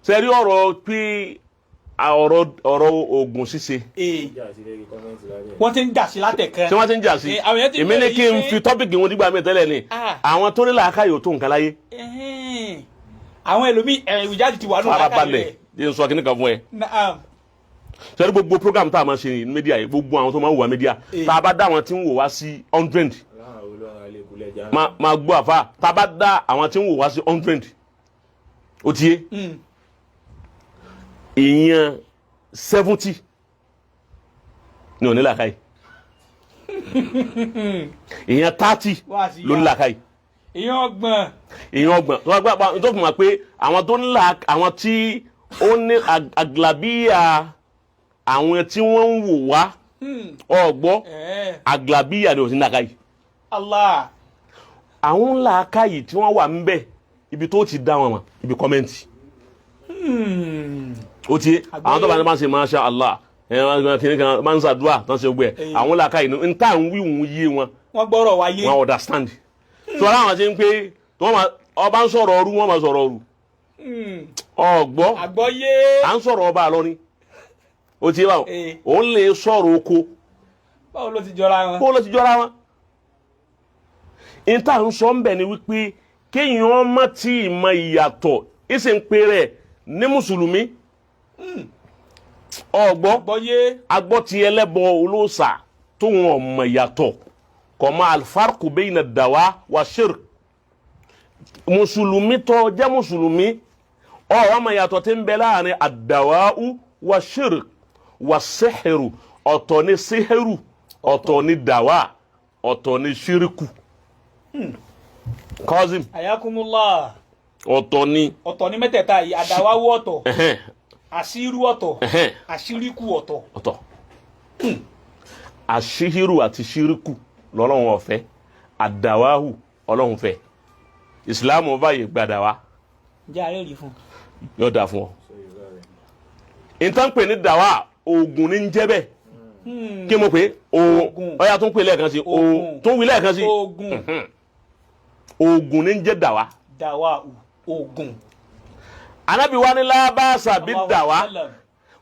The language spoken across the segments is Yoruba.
Sẹ́rí ọ̀rọ̀ pé ọ̀rọ̀ oògùn ṣíṣe. Ee, wọ́n ti ń jà sí látẹ̀kẹ́. Tí wọ́n ti ń jà sí. Àwọn èèyàn ti Èmi ní bẹ̀rẹ̀ kí n yìí pé- fi topic wọn dígbà mi tẹ́lẹ̀ ni. Ah. Àwọn tó ní làákàyè ò tó nǹkan láyé. Ẹhẹ́n. Àwọn ẹlòmíì, ẹ̀rù ìjáde ti wà nù. Farabalẹ̀, jẹ́ n sọ kíní kan fún ẹ. Naam. Sẹ́rí gbogbo program tá a máa ṣe ní media yìí, gbogbo àwọn tó máa ń wò wá media, tá a bá dá àwọn tí ń wò wá sí 100, máa gbọ́ àfa, tá a bá dá àwọn tí ń wò wá sí 100, ó ti yé, ìyẹn 70 ní ò ní làákàyè, ìyẹn 30 Wá sí ló ní yá. làákàyè. Èèyàn 30. Ìyẹn 30 tó bá gbà tó fún wa pé àwọn tó ń la, àwọn tí ó ní àgbàbíyà, àwọn tí wọ́n ń wò wá, ọgbọ́, àgbàbíyà ni ò sí ní làákàyè. Allah. Àwọn làákàyè tí wọ́n wà ń bẹ̀, ibi tó ti dá wọn mọ̀, ibi comment, ó ti àwọn tó bá ní máa ń ṣe masha Allah, ẹ wọn kìíní kan máa ń ṣàdúrà tó ń ṣe gbẹ, àwọn làákàyè ní n tá à ń wí òun yé wọn. Wọ́n gbọ́rọ̀ wáyé. Wọn understand. Tó láwọn ṣe ń pé tí wọ́n máa ọba ń sọ̀rọ̀ ọrú, wọ́n máa sọ̀rọ̀ ọrú. Ọgbọ́. Àgbọ́yé. À ń sọ̀rọ̀ ọba àlọ́ni, ó ti báwọn òun lè sọ̀rọ̀ oko. Báwo ló ti jọra wọn? Kó ló ti jọra wọn. N tá à ń sọ ń bẹ̀ ni wípé kéèyàn má tí ì mọ ìyàtọ̀ ìsìn pé rẹ̀ ní mùsùlùmí, ọgbọ́. Àgbọ́yé. Agbọ́ ti ẹlẹ́bọ olóòṣà tó wọn ọmọ ìyàtọ̀ kò mọ alfarku bayna dawa wa shirk. Mùsùlùmí tó jẹ́ mùsùlùmí, ọ̀rọ̀ ọmọ ìyàtọ̀ tí ń bẹ láàrin àdàwáú wa shirk wa sihiru. Ọ̀tọ̀ ní sihiru, ọ̀tọ̀ ní dàwà, ọ̀tọ̀ ní shiriku. Cousin. Ayakumullah. Ọ̀tọ̀ ní. Ọ̀tọ̀ ní mẹ́tẹ̀ẹ̀ta yìí: àdáwáwú ọ̀tọ̀, àṣírú ọ̀tọ̀, àṣíríkù ọ̀tọ̀. Ọ̀tọ̀. Àṣíhírù àti ṣíríkù lọ́lọ́run ọ̀fẹ́, àdàwáhù ọlọ́run fẹ́. Ìsìláàmù báyìí gbàdà wá. Ǹjẹ́ ààrẹ rí fún? Yóò dà fún ọ. Nǹkan pè ní dàwà, oògùn ní ń jẹ́ bẹ́ẹ̀. Kí mo pè é? Oògùn. Ọ̀yà tó ń pè lẹ́ẹ̀kan sí. Oògùn. Tó ń wí lẹ́ẹ̀kan sí. Oògùn. Oògùn ní ń jẹ́ dàwà. Dàwáwù, oògùn. Anábì wa ní la ba'sa bí dàwà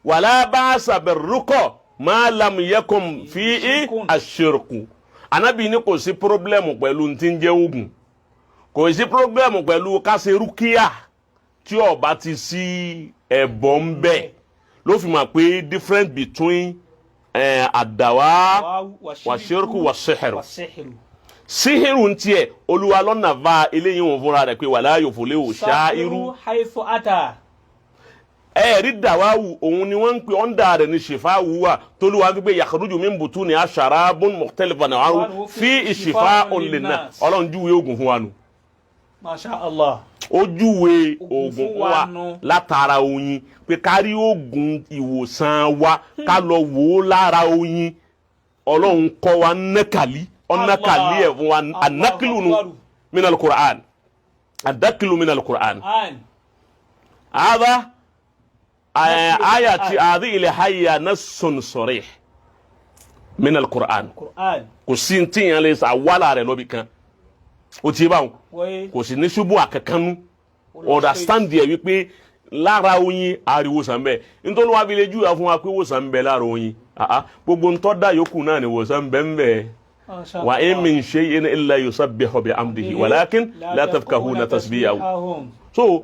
wala ba'sa bir-ruqa ma lam yakun fihi Shirkun. ash-shirku. Anábì ní kò sí problem pẹ̀lú tí ń jẹ́ oògùn, kò sí problem pẹ̀lú kásẹ̀ rúkìá tí ó bá ti sí ẹ̀bọ ń bẹ̀. Ló fi mọ̀ pé difference between àdàwà wà-ṣírkù wà-ṣíhìrù. Wàṣíhìrù. Síhìrù ń tiẹ̀, olúwa lọ́nà va eléyìí wọn fúnra rẹ̀ pé wala yuflihu ṣáírù. Haythu ata. Ẹ̀rí dàwáwù, òun ni wọ́n ń pè ọ́ndà rẹ̀ ní ṣìfáwù wa tolúwa ń pè yakhruju min butuni sharabun mukhtalifun alwanuhu fi shifa'un linnas. Ọlọ́run júwe oògùn fún wa nù. Masha Allah. Ó júwe Oògùn oògùn fún fún wa wa nù. látara oyin, pé kárí oògùn ìwòsàn wa, ká lọ wò ó lára oyin. Ọlọ́run kọ́ wa nẹ́kàlí, ọ̀nàkàlí ẹ̀ fún wa. Allah. Anakilu nu Akbar. minal Qur'an, adakilu minal Qur'an. An. هذا آية، هذه الحية نص صريح من القرآن. Qur'an. Kò sí tí yẹn lè àwálà rẹ̀ lọ́bì kan, ó ti báwọn. Wọ́yé. Kò sí ní ṣubú àkankanú. Understand yẹ wípé lára oyin ariwo sàn bẹ́ẹ̀, nítorí wàá fi lè júwèé fún wa pé wòsàn ń bẹ lára oyin. Ah, ah, gbogbo ntọ́ da yòókù náà ni wòsàn bẹ́ẹ̀ ń bẹ́ẹ̀. Masha Wa in Allah. min shay'in illa yusabbihu bihamdihi walakin la tafkahuna tasbihahum. So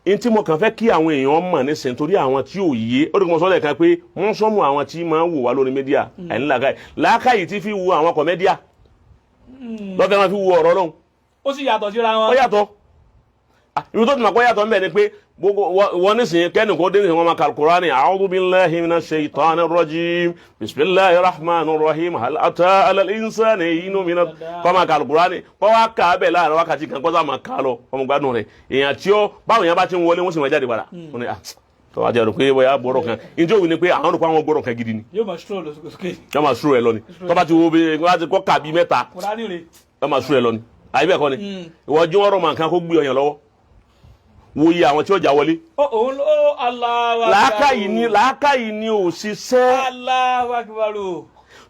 n tí mo kàn fẹ́ kí àwọn èèyàn mọ̀ nísìnyí, torí àwọn tí ò yé, ó dìgbò sọ́lẹ̀ kan pé wọ́n sọ́mu àwọn tí máa ń wò wá lórí media, àìní làákàyè, làákàyè tí fi wo àwọn comedian lọ́fẹ̀ẹ́ máa fi wo ọ̀rọ̀ lọ́hùn. Ó sì yàtọ̀ síra Ó wọn. yàtọ̀. Ah, ibi tó ti mọ̀ pé ó yàtọ̀ ń bẹ̀ ni pé gbogbo wọ́n nísìnyí kẹ́ni kó dé nísìnyí, wọ́n máa ka Al-Qur'ani: a'udhu billahi minash shaitanir rajim, bismillahir rahmanir rahim, hal ata alal insani hinun mina. Kọ́ máa ka Al-Qur'ani, kọ́ wá kà á bẹ̀ láàrin wákàtí kan, kọ́ sá máa kà á lọ, ọmọ gbádùn rẹ̀. Èèyàn tí ó báwọn yẹn bá ti ń wọlé, wọ́n sì máa jáde padà. Wọ́n ní, ah, tọ́wọ́ àti àrò pé bóyá gbọ́dọ̀ kan njẹ́ òwì ni pé àwọn rò pé àwọn gbọ́dọ̀ kan gidi ni. Yóò máa stroll lọ sókè. Yóò máa sùúrù ẹ lọ ni. Tọ́ba ti wo bí wọ́n ti kọ́ kàbí mẹ́ta, Kùránì rè. yóò máa sùúrù ẹ lọ ni. Àyè bẹ́ẹ̀ kọ́ ni ìwọ jí wọ́n rọ̀ mọ̀ nǹkan kó gbé ọyàn lọ́wọ́, wo iye àwọn tí ó já wọlé. Ó òun ló Allahu Akbar. Làákàyè ni, làákàyè ni ò ṣiṣẹ́. Allahu Akbar o.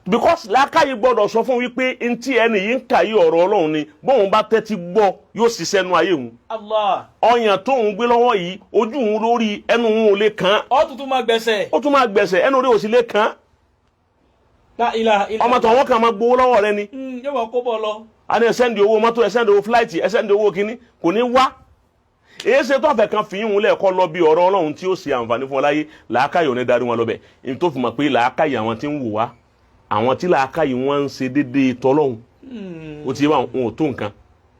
Because làákàyè gbọ́dọ̀ sọ fún wípé ntí ẹni yìí ń kà yí ọ̀rọ̀ Ọlọ́run ni, bóun bá tẹ́tí gbọ́, yóò ṣiṣẹ́ nu ayé òun. Allah. Ọyàn tóun gbé lọ́wọ́ yìí, ojú òun lórí, ẹnu òun ò lè kàn án. Ọ tuntun máa gbẹ̀sẹ̀. Ó tún máa gbẹ̀sẹ̀, ẹnu rẹ̀ ò sì lè kàn án. La ilaha illa. Ọmọ tó wọn kàn máa gbowó lọ́wọ́ rẹ ni. Yóò máa kó bọ̀ lọ. A ní ẹ send owó mọ́tò, ẹ send owó flight, ẹ send owó kínní, kò ní wá. Èyí ṣe tó fẹ́ kan fi yín lẹ́ẹ̀kọ́ lọ bí ọ̀rọ̀ Ọlọ́run tí ó ṣe àǹfààní fún ọ láyé, làákàyè ò ní darí wọn lọ bẹ̀. Ní tó fi mọ̀ pé làákàyè àwọn tí ń wò wá, àwọn tí làákàyè wọn ń ṣe déédéé tọ́lọ́hún, ó ti yé wọn, ò tó nǹkan,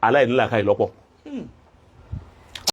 aláìní làákàyè lọ́pọ̀.